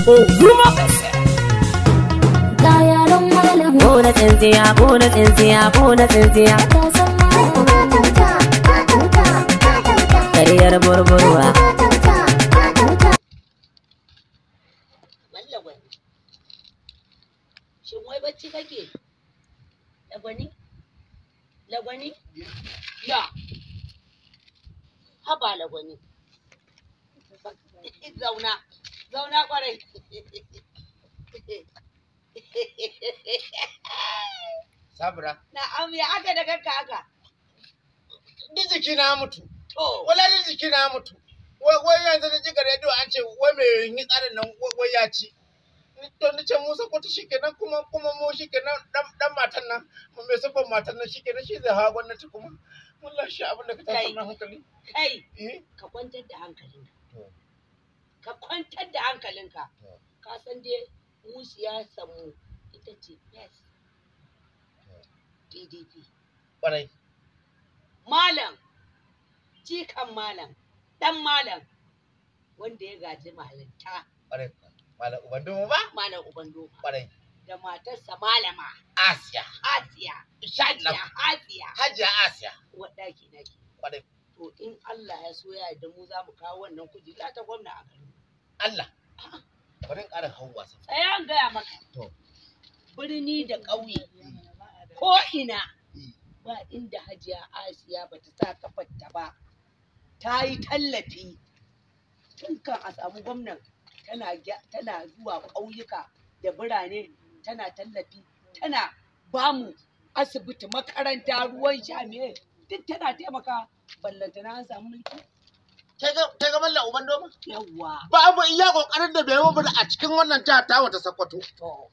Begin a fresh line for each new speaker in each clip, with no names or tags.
Oguma.
Ga yaran malam.
Gona tsintsiya, gona tsintsiya, gona tsintsiya.
Matasan malam.
Kariyar burburwa.
Mallagwani. Shin wai bacci kake? Lagwani? Lagwani? Ya. Haba lagwani. Zauna. Zauna kwarai.
Sabira.
Na'am ya aka da kanka haka.
Duk jiki na mutu.
To.
Wala duk jiki na mutu. Wai wai yanzu na ji ga rediyo an ce wai mai yi tsarin nan wai ya ci. To ni ce Musa ko ta shikenan kuma kuma mu shikenan dan matan nan mu mai sufan matan nan shikenan shi zai hawa gwamnati kuma. Wallahi shi abin da ka
Kai.
tafi na hankali.
Kai,
Eh?
ka kwantar da hankalinka.
To.
Ka kwantar da hankalinka.
To.
Ka san dai mu siyasar mu ita ce best. PDP.
Kwarai.
Malam, jikan malam, ɗan malam, wanda ya gaji malinta,
Kwarai. Malam uban dumu ba?
malam uban doma,
Kwarai.
da matarsa malama,
Asiya.
Asiya,
Insha Allah.
Hajiya, Asiya,
Hajiya Asiya.
uwar ɗaki na ke.
Kwarai.
To in Allah ya so ya yarda mu za mu kawo wannan kujera ta gwamna a garin.
Allah. Bari in ƙara hau wasa.
Tsaya in gaya maka.
To.
Birni da ƙauye, ko ina, ba inda Hajiya Asiya ba ta sa kafarta ba, ta yi tallafi tun kan a samu gwamnan tana zuwa ƙauyuka da birane tana tallafi tana bamu asibiti makaranta ruwan sha me duk tana taimaka ballantana an samu mulki
Ta ga mallam uban doma?
yawwa
Babu iya kokarin da bai yi ba a cikin wannan jihar ta wata Sokoto.
To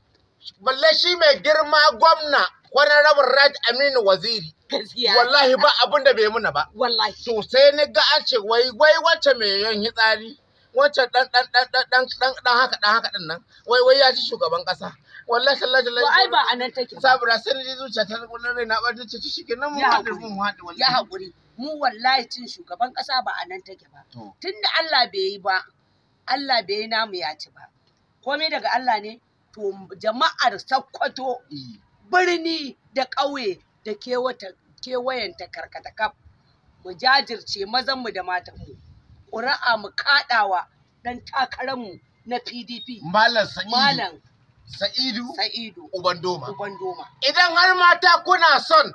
Balle shi mai girma gwamna Honorable Right Aminu Waziri.
gaskiya.
Wallahi ba abin da bai muna ba.
Wallahi.
To sai ni ga an ce wai wai wacce mai yan hitsari wacce dan dan dan dan dan dan dan haka dan haka din nan wai wai ya ci shugaban kasa. Wallahi tallahi
To ai ba a nan take ba.
Sabira sai ni ji zuciya ta wannan rai na ɓaci ce shikenan mu
Ya
haɗu
haƙuri.
mun haɗu wallahi.
Ya haƙuri mu wallahi cin shugaban ƙasa ba a nan take ba.
To.
Tunda Allah bai yi ba, Allah bai yi namu ya ci ba. Komai daga Allah ne, to jama'ar Sokoto birni da ƙauye da kewayenta karkata kaf mu jajirce mazanmu da matanmu ƙuri'a mu kaɗawa ɗan takararmu na PDP
Malam Sa'idu.
Malam
Sa'idu
Sa'idu
Uban Doma.
Uban Doma.
Idan har mata kuna son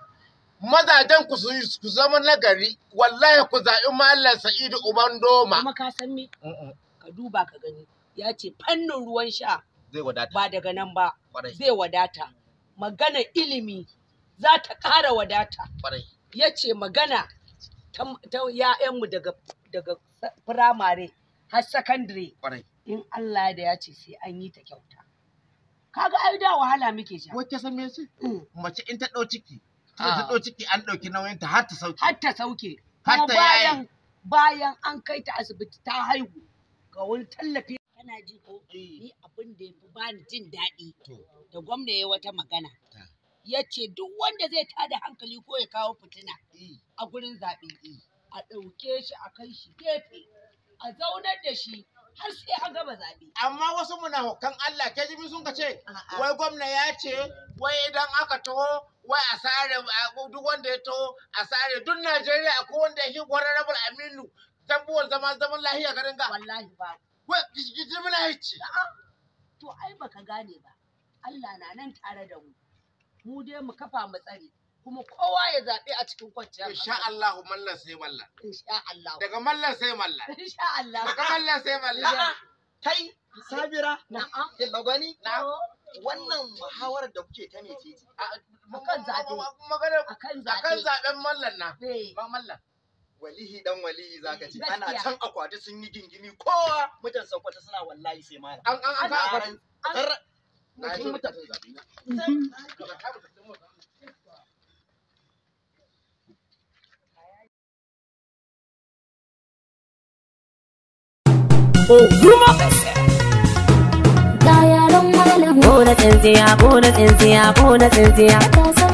mazajen ku su ku zama nagari, wallahi ku zaɓi Malam Sa'idu Uban Doma.
Kuma ka san me? Ka duba ka gani ya ce fannin ruwan sha
Zai wadata.
ba daga nan ba
Kwarai.
zai wadata. Magana ilimi za ta ƙara wadata.
Kwarai.
Ya ce magana ta ‘ya'yanmu daga firamare har sakandare
Kwarai.
in Allah da ya ce sai an yi ta kyauta. Kaga ai da wahala muke sha.
Wai ke san me yace?
Mm.
Mace in ta ɗau ciki, ta ɗau ciki an ɗauki nauyin ta har ta sauke.
Har ta sauke.
Har
Kuma
ta yaye.
bayan an kai ta asibiti ta haihu ga wani tallafi. Kana ji ko ni abin da ya fi bani jin daɗi
To.
da gwamna ya wata magana.
Ta.
Ya ce duk wanda zai tada hankali ko ya kawo fitina a gurin zaɓe a ɗauke shi a kai shi gefe a zaunar da shi har sai an gama zaɓe.
Amma wasu munafukan Allah ke ji sun ka ce
A'a.
wai gwamna ya ce wai idan aka taho wai a sare duk wanda ya taho a sare duk Najeriya akwai wanda ya shi Honorable Aminu tambuwar zama zaman lahiya garin ga.
Wallahi ba.
Wai gidi muna hici.
A'a. To ai baka gane ba. Allah na nan tare da mu. Mu dai mu kafa mu tsare kuma kowa ya zaɓe a cikin kwanciyar
Insha Allah mallan sai mallan.
Insha Allah.
Daga mallan sai mallan.
Insha Allah.
Daga mallan sai mallan.
Kai, Sabira,
Na'am.
Lagwani,
Na
wannan muhawarar da kuke ta mece ce?
Akan zaɓe.
Magana
Akan
akan
zaɓe.
zaɓen mallan na.
Eh.
Ba mallan.
Walihi dan walihi zaka ce, ana
Gaskiya.
can akwati sun yi gingimi kowa mutan Sokoto suna wallahi sai malam.
An ka akwati. Na ji
Mutum
mutan zaɓe na.
Oguma.
Ga yaran malam.
Gona tsintsiya, gona tsintsiya, gona tsintsiya.
Matasan